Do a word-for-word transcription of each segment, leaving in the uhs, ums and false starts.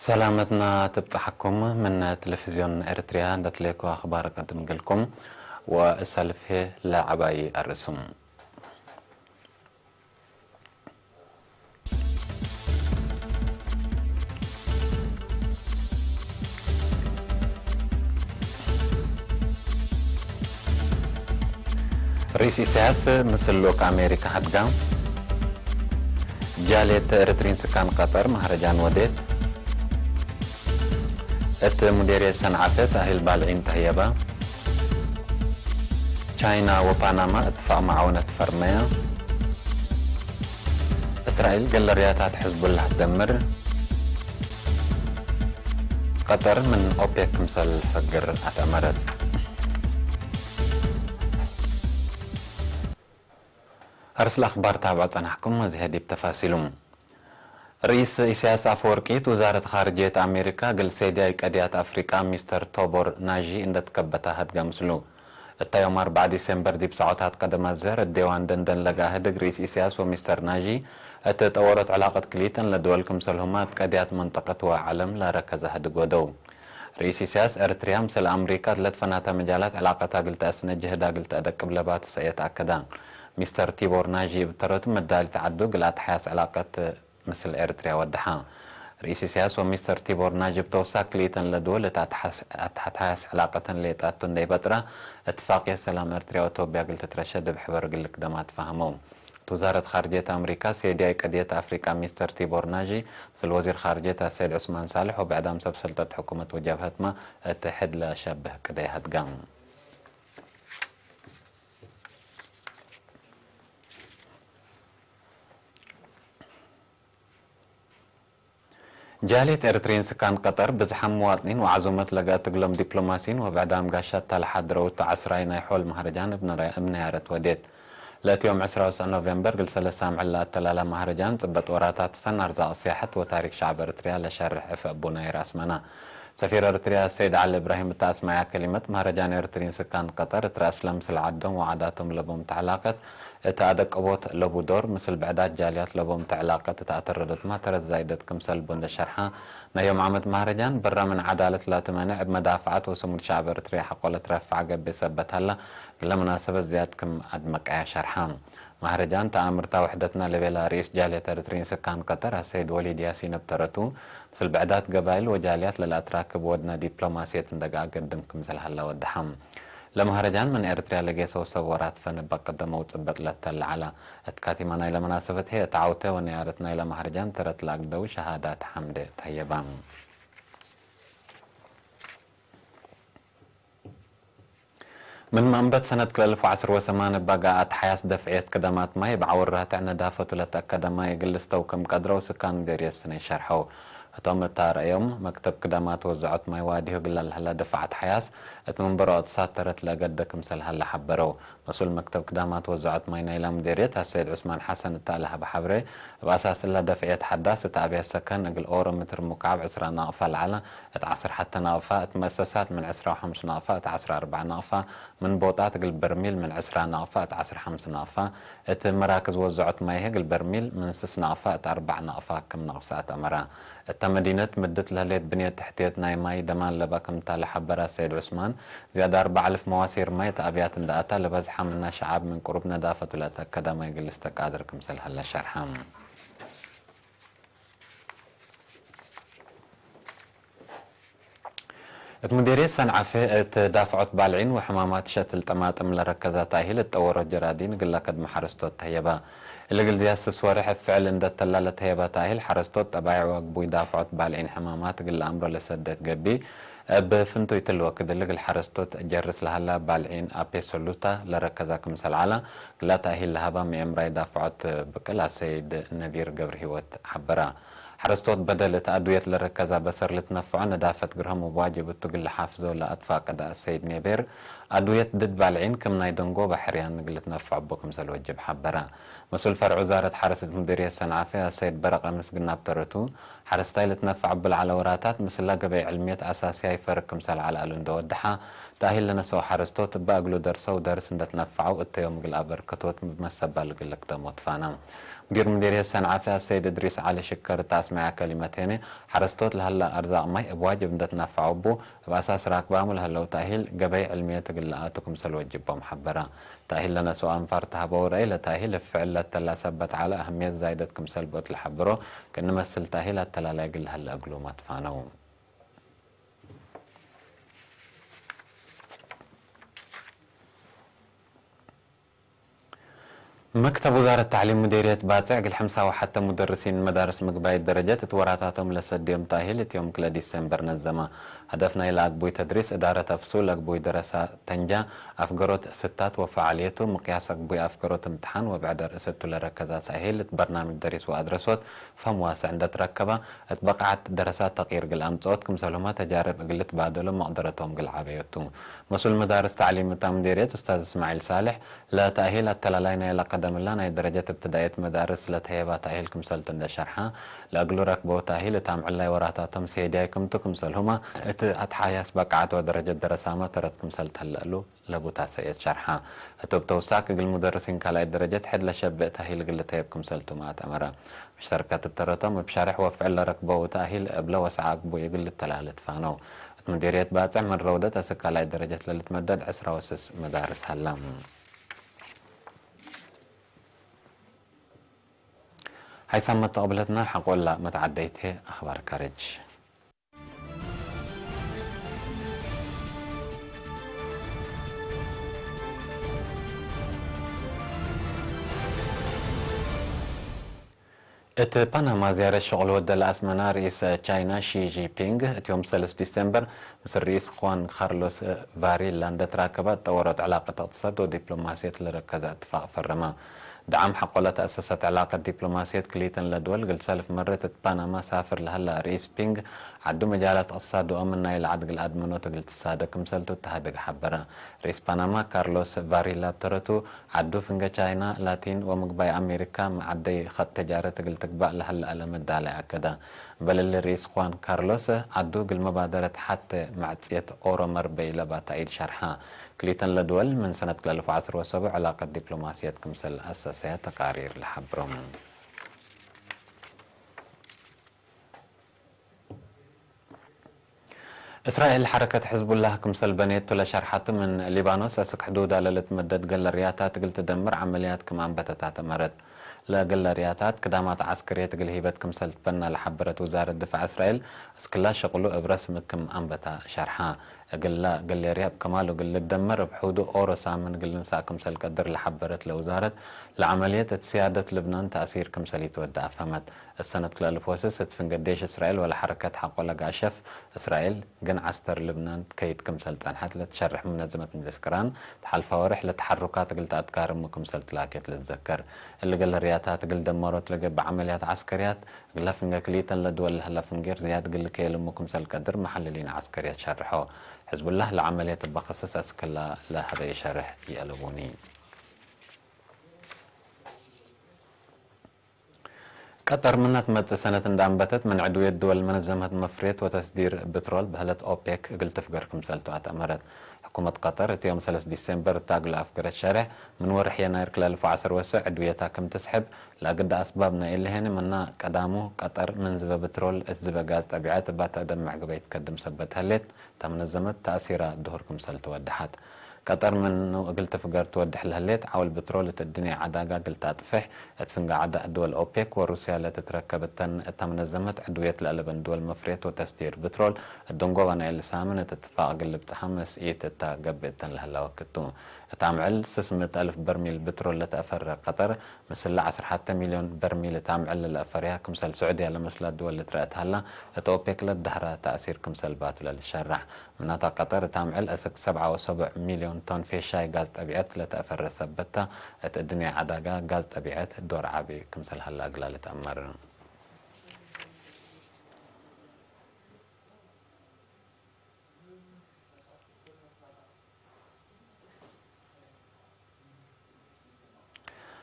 ሰላመትና ትብጸሐኩም። ምን ቴሌቪዝዮን ኤረትርያ ለትሌኮ አኽባር ቀድም እግልኩም፣ ወእሰልፍ ለዐባይ አርእስም። ርኢስ ኢሳያስ ምስል ልኡክ አሜሪካ ሀድጋ። ጃልየት ኤረትርዪን ስካን ቀጠር መህረጃን ወዴት። እት ሙዴርየት ሰንዓፈ ተእሂል ባልዒን ተህየበ። ቻይና ወፓናማ እትፋቅ መዓውነት ፈርመያ። እስራኤል ገለርያታት ሕዝቡላህ ትደምር። ቀጠር ምን ኦፔክ ክምሰል ፈግር አትአመረት። አርስለ አኽባር ታብዖ ጸናሕኩም፣ አዜ ዲብ ተፋሲሉ። ርኢስ ኢሳያስ አፈወርቂ እት ውዛረት ኻርጅየት አሜሪካ እግል ሴድያይ ቀድያት አፍሪቃ ሚስተር ቶቦር ናዢ እንደ ትከበታ ሀድገ ምስሉ። እታ ዮም አርበዕ ዲሴምበር ዲብ ሰዖታት ቀደም አዘር እት ዴዋን ደንደን ለገአ ህድግ ርኢስ ኢሳያስ ወሚስተር ናዢ እት ጠወሮት ዕላቀት ክልኢተን ለድወል ክምሰልሁመ እት ቀድያት መንጠቀት ወዐለም ለረከዘ ህድግ ወደው። ርኢስ ኢሳያስ፣ ኤረትርያ ምስል አምሪካ እት ለትፈናተ መጃላት ዕላቀታ እግል ተአስነ ጅህዳ እግል ተአደቅብ ለባቱ ሰእየት አከዳ። ሚስተር ቲቦር ናዢ እብ ተረቱ መዳሊት ዐዱ እግል አትሓያስ ዕላቀት ምስል ኤረትርያ ወደሓ። ርኢስ ኢሳያስ ወሚስተር ቲቦር ናጂ እብ ተወሳክ ክልኢተን ለድወል እት አትሓስ-፣ አትሓያስ ዕላቀተን ሌጣቱ እንዴ በጥራ፣ እትፋቅየት ሰላም ኤረትርያ ወቶብያ እግል ትትረሸድ እብ ሕበር እግል ልክደማ ትፋህመው። እት ውዛረት ኻርጅየት አምሪካ፣ ሴድያይ ቀድየት አፍሪቃ ሚስተር ቲቦር ናጂ፣ ምስል ወዚር ኻርጅየት አሰይድ ዑስማን ሳልሕ ወብዕዳም ሰብ ሰልጠት ሕኩመት ወጀብሀትመ እት ሕድ ለሸብህ ቅደይ ሀድጋም። ጃልየት ኤረትርዪን ስካን ቀጠር፣ ብዝሓም ምዋጥኒን ወዐዙመት ለገአት እግሎም ዲፕሎማሲን ወብዕዳም ጋሻት ተ ለሓድረው እቱ ዐስራይ ናይ ሖል መሀረጃን እብ ነራ-፣ እብ ነያረት ወዴት። ለእት ዮም ዕስራ ወትስዕ ኖቬምበር እግል ሰለስ ሳምዕ ለአተላላ መሀረጃን ጽበጥ ወራታት ፈን አርዛቅ ስያሐት ወታሪክ ሸዐብ ኤረትርያ ለሸርሕ ዕፍ እቡ ናይር አስመና። ሰፊር ኤረትርያ ሰይድ ዐሊ እብራሂም እተ አስመዐያ ከሊመት፣ መሀረጃን ኤረትርዪን ስካን ቀጠር እት ረአስለ ምስል ዐዶም ወዓዳቶም ለቦም ተዕላቀት እት አደቀቦት ለቡ ዶር፣ ምስል ብዕዳት ጃልያት ለቦም ተዕላቀት እት አተረዶትመ ተረት ዛይደት ክምሰል እቡ እንደ ሸርሐ፣ ናይ ዮም ዓመት መሀረጃን በረ ምን ዐዳለት ላቲ መኔዕ እብ መዳፈዐት ወስሙድ ሸዐብ ኤረትርያ ሐቆ ለትረፈዐ ገብእ ሰበት ሀላ፣ እግለ መናሰበት ዝያድ ክም አድመቀያ ሸርሐ። መሀረጃን ተአምርታ ውሕደትና ለቤላ ርኢስ ጃልየት ኤረትርዪን ስካን ቀጠር አሰይድ ወሊድ ያሲን እብ ተረቱ፣ ምስል ብዕዳት ገባይል ወጃልያት ለለአትራክብ ወድነ ዲፕሎማስየት እንደገአ ገድም ክምሰል ሀላ ወደሐ። ለመሀረጃን ምን ኤረትርያ ለጌሰው ሰብ ወራት ፈን እበ ቀደመው ጽበጥ ለተለ ዐለ። እት ካቲመ ናይለ መናሰበት ህይ እት ዐውተ ወነያረት ናይለ መሀረጃን ተረት ለአግደው ሸሃዳት ሐምድ ተህየበ። ምን መንበት ሰነት ክልኤ አልፍ ወዐስር ወሰማን እበ ገአት ሐያስ ደፍዕየት ክደማት ማይ እብ ዐውር ራትዕ ነዳፈቱ ለተአከደ ማይ እግል ልስተው ክም ቀድረው ስካን ምዴርየት ስነይ ሸርሐው። ህቶም እት አርአዮም፣ መክተብ ክደማት ወዘዖት ማይ ዋዲሁ እግል ለልሀለ ደፋዐት ሐያስ እት መንበሮ እቅትሳድ ተረት ለእገደ ክምሰል ሀለ ሐበረው። መስኡል መክተብ ክደማት ወዘዖት ማይ ናይላ ምዴርየት አሰይድ ዑስማን ሐሰን እተ ለሀበ ሐብሬ፣ እብ አሳስ እለ ደፍዕየት ሐዳስ እት አብያት ሰከን እግል ኦሮ ምትር ሙካዕብ ዕስራ ናቅፋ ለዐለ እት ዐስር ሐተ ናቅፋ፣ እት መአሰሳት ምን ዕስራ ወሐምስ ናቅፋ እት ዐስራ አርበዕ ናቅፋ፣ ምን ቦጣት እግል በርሚል ምን ዕስራ ናቅፋ እት ዐስር ሐምስ ናቅፋ፣ እት መራክዝ ወዘዖት ማይ ህይ እግል በርሚል ምን ስስ ናቅፋ እት አርበዕ ናቅፋ ክም ነቅሰ አትአመረ። እተ መዲነት ምድት ለህሌት ብንየት ተሕትየት ናይ ማይ ደማን ለበ ክምታ ለሐበረ ሰይድ ዑስማን፣ ዝያድ አርበዕ አልፍ መዋሲር ማይ እት አብያት እንደ አታ፣ ለበዝሐ ምነ ሸዐብ ምን ቅሩብ ነዳፈቱ ለተአከደ ማይ እግል ልስተቃድር ክምሰል ሀለ ሸርሐ። እት ሙዴርየት ሰንዓፈ እት ዳፍዖት ባልዒን ወሕማማት ሸትል ጠማጥም ለረከዘ ተእሂል እት ጠወሮት ጀራዲን እግል ለከድመ ሐረስቶት ተህየበ። እሊ እግል ዝያድ ስስ ወርሕ እብ ፍዕል እንደ ተላ ለተህየበ ተእሂል ሐረስቶት ጠባይዕ ወአግቡይ ዳፍዖት ባልዒን ሕማማት እግል ለአምሮ ለሰደት ገቢይ እብ ፍንቱይ ትል ወክድ እሊ እግል ሐረስቶት ጀርስ ለሀላ ባልዒን አፔ ሰሉታ ለረከዘ ክምሰል ዐለ እግላ ተእሂል ለሀበ ምኤምራይ ዳፍዖት ብቅል አሰይድ ነቢር ገብረሂወት ሐበረ። ሐረስቶት በደል እት አድውየት ለረከዘ በሰር ልትነፈዖ ነዳፈት ግርሆም እብ ዋጅብ እቱ እግል ለሓፍዞ ለአትፋቀደ አሰይድ ኔቤር፣ አድውየት ድድ ባልዒን ክም ናይ ደንጎበ ሕርያን እግል ልትነፈዕ እቡ ክምሰል ወጅብ ሐበረ። መስኡል ፈርዕ ውዛረት ሐረስ እት ሙዲርየት ሰንዓፈ አሰይድ በረቀ ምስግና እብ ተረቱ፣ ሐረስታይ ልትነፈዕ እቡ ለዐለ ወራታት ምስለ ገበይ ዕልምየት አሳስያይ ፈርቅ ክምሰል ዐለ እሉ እንደ ወደሐ፣ ተእሂል ለነሰው ሐረስቶት እበ እግሉ ደርሰው ደርስ እንደ ትነፈዐው እተ ዮም እግል አበርከቶት እብ መሰባል እግል ልክደሞ ትፋና። ሙዲር ሙዲርየት ሰንዓፈ አሰይድ እድሪስ ዐሊ ሽከር እተ አስመዐ ከሊመት ሄነ፣ ሐረስቶት ለሀለ አርዛቅ ማይ እብ ዋጅብ እንደ ትነፈዐው እቡ፣ እብ አሳስ ራክባሙ ለሀለው ተእሂል ገበይ ዕልምየት እግል ለአቱ ክምሰል ወጅቦም ሐበረ። ተእሂል ለነሰው አንፋር ተሀበው ረአይ ለተእሂል እብ ፍዕል ለተላ ሰበት ዐለ አህምየት ዛይደት ክምሰል ብእት ለሐብሮ፣ ክእኒ መስል ተእሂል አተላላይ እግል ለሀለ እግሉም አትፋነው። መክተብ ውዛረት ተዕሊም ሙዴርየት ባጽዕ እግል ሐምሳ ወሐተ ሙደርሲን መዳርስ ምግባይ ደረጀት እት ወራታቶም ለሰድዮም ተእሂል እት ዮም ክልኤ ዲሴምበር ነዘመ። ሀደፍ ናይለ አግቡይ ተድሪስ እዳረት አፍሱ ለአግቡይ ደረሳ ተንጃ፣ አፍገሮት ስታት ወፈዓልየቱ፣ ምቅያስ አግቡይ አፍገሮት እምትሓን ወብዕድ አርእስ እቱ ለረከዛ ተእሂል እት በርናምጅ ደሪስ ወአድረሶት ፈም ዋስዕ እንደ ትረከበ፣ እት በቃዐት ደረሳት ተቅይር እግል አምጽኦት፣ ክምሰልሁመ ተጃርብ እግል ልትባደሎ መቅደረቶም እግል ዐበዮ ቱ። መስኡል መዳርስ ተዕሊም እተ ሙዴርየት ኡስታዝ እስማዒል ሳልሕ፣ ለተእሂል አተላላይ ናይለ ቀደምላ ናይ ደረጀት እብትዳእየት መዳርስ ለተሄባ ተእሂል ክምሰልቱ እንደ ሸርሐ፣ ለእግሉ ረክበው ተእሂል እት አምዕላይ ወራታቶም ሴድያይ ክምቱ፣ ክምሰልሁመ እት አትሓያስ በቃዐት ወደረጀት ደረሳመ ተረት ክምሰል ተህለ እሉ ለቡታ ሰእየት ሸርሐ። ህቱ እብ ተውሳክ እግል ሙደርሲን ካልኣይ ደረጀት ሕድ ለሸብእ ተእሂል እግል ልተየብ ክምሰልቱመ አትአመረ። መሽተርከት እብ ተረቶም እብ ሸርሕ ወፍዕል ለረክበው ተእሂል እብለ ወሰዐ አግቡይ እግል ልተላለ ትፋነው። እት ሙዴርየት ባጽዕ ምን ረውደት አስክ ካልኣይ ደረጀት ለልትመደድ ዕስራ ወስስ መዳርስ ሀላ። ሐይሳም መተቅብለትና ሐቆላ መትዓደይት ህይ አኽባር ካርጅ። እት ፓናማ ዝያረት ሸቁል ወደ ለአስመና ርኢስ ቻይና ሺ ጂንፒንግ፣ እት ዮም ሰልስ ዲሴምበር ምስል ርኢስ ኹዋን ካርሎስ ቫሪላ እንደ ትራከበ፣ ጠወሮት ዕላቀት እቅትሳድ ወዲፕሎማስየት ለረከዘ እትፋቅ ፈረመ። ደዓም ሐቆ ለተአሰሰት ዕላቀት ዲፕሎማስየት ክልኢተን ለድወል፣ እግል ሰልፍ መረት እት ፓናማ ሳፍር ለሀላ ርኢስ ፒንግ፣ ዐዱ መጃላት እቅትሳድ ወአምን ናይለ ዐድ እግል አድመኖት እግል ትሳደ ክምሰልቱ እት ሀድግ ሐበረ። ርኢስ ፓናማ ካርሎስ ቫሪላ እብ ተረቱ፣ ዐዱ ፍንገ ቻይና፣ ላቲን ወምግባይ አሜሪካ መዐደይ ኸጥ ተጃረት እግል ትግባእ ለሀለ አለመት ዳላይ አከደ። እምበል እሊ ርኢስ ኹዋን ካርሎስ፣ ዐዱ እግል መባደረት ሐቴ መዕጽየት ኦሮ መርበይ ለባታኢድ ሸርሐ። ክልኢተን ለድወል ምን ሰነት ክልኤ አልፍ ወዐስር ወሰቡዕ ዕላቀት ዲፕሎማስየት ክምሰል አሰሰያ ተቃሪር ለሐብሮም። እስራኤል ሐረከት ሕዝቡላህ ክምሰል በኔቱ ለሸርሐቱ፣ ምን ሊባኖስ አስክ ሕዱዳ ለልትመደድ ገለርያታት እግል ትደምር ዐመልያት ክም አንበተት አተመረት። ለገለርያታት ክዳማት ዐስከርየት እግል ሂበት ክምሰል ትበና ለሐበረት ውዛረት ድፋዕ እስራኤል፣ አስክላ ሸቅሉ እብ ረስሚ ክም አንበታ ሸርሐ። እግላ ገለርያ እብ ከማሉ እግል ልትደመር እብ ሑዱ ኦሮ ሳምን እግል ልንሳእ ክምሰል ቀድር ለሐበረት ለውዛረት፣ ለዐመልየት እት ስያደት ልብናን ተእሲር ክምሰል ኢትወደ አፍሀመት። እት ሰነት ክልኤ አልፍ ወስስ እት ፍንገ ዴሽ እስራኤል ወለሐረከት ሐቆ ለጋሸፍ እስራኤል፣ ግን ዐስተር ልብናን ትከይድ ክምሰል ጸንሐት ለትሸርሕ መነዘመት ምጅልስ ቅራን፣ ተሓልፈ ወርሕ ለተሐሩካት እግል ተአትካርሙ ክምሰል ትላኬት ልትዘከር። እሊ ገለርያታት እግል ደመሮት ለገብእ ዐመልያት ዐስከርያት፣ እግለ ፍንገ ክልኢተን ለድወል ለሀለ ፍንጌር ዝያድ እግል ልከየልሙ ክምሰል ቀድር መሐልሊን ዐስከርየት ሸርሖ። ሕዝቡላህ ለዐመልየት እበ ክስስ አስክላ ለሀበየ ሸርሕ ይአለቡኒ። ቀጠር ምነ ትመጽእ ሰነት እንደ አንበተት፣ ምን ዕድውየት ድወል መነዘመት መፍሬት ወተስዲር ብትሮል በህለት ኦፔክ እግል ትፍገር ክምሰልቱ አትአመረት። ሕኩመት ቀጠር፣ እት ዮም ሰለስ ዲሴምበር እት አግለ አፍገረት ሸሬሕ፣ ምን ወርሕ የናይር ክልኤ አልፍ ወዐስር ወሰዕ ዕድውየታ ክም ትስሕብ፣ ለአግደ አስባብ ናይ እሊ ሄኒ ምና፣ ቀዳሙ፣ ቀጠር ምን ዝበ ብትሮል እት ዝበ ጋዝ ጠቢዐት እባ ተአደምዕ ግበይ ትከድም ሰበት ህሌት፣ እተ መነዘመት ተእሲራ ድሁር ክምሰል ትወደሐት። ቀጠር ምኑ እግል ትፍገር ትወድሕ ለህሌት፣ ዐውል ብትሮል እት እድንየ ዐዳጋ እግል ተአጥፍሕ፣ እት ፍንገ ዐዳ ድወል ኦፔክ ወሩስያ ለትትረከብ እተን፣ እተ መነዘመት ዕድውየት ለአለበን ድወል መፍሬት ወተስዲር ብትሮል፣ እት ደንጎባ ናይ እሊ ሳምን እት እትፋቅ እግል ልብጽሐ መስኢት እተ ገብእ እተን ለህላ ወክድ ቱ። እት አምዕል ስስ ምእት አልፍ በርሚል ብትሮል ለተአፈረ ቀጠር፣ ምስል ዐስር ሐተ ሚልዮን በርሚል እት አምዕል ለለአፈርያ፣ ክምሰል ስዑድያ ለመስላ ድወል ልትረአ እት ሀላ፣ እት ኦፔክ ለትደህራ ተእሲር ክምሰል ባቱ ለልትሸራሕ። ምናተ ቀጠር እት አምዕል አስክ ሰብዓ ወሰቡዕ ሚልዮን ቶን ፌሻይ ጋዝ ጠቢዐት ለተአፈረ ሰበት ተ፣ እት እድንየ ዐዳጋ ጋዝ ጠቢዐት ዶር ዐቢ ክምሰል ሀላ እግላ ልትአመር።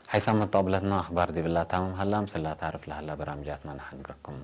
ሐይሳም መተቅብለትና አኽባር ዲብላ ታምም ሀላ፣ ምስላ ታርፍ ለሀላ በራምጃትና ነሐድገኩም።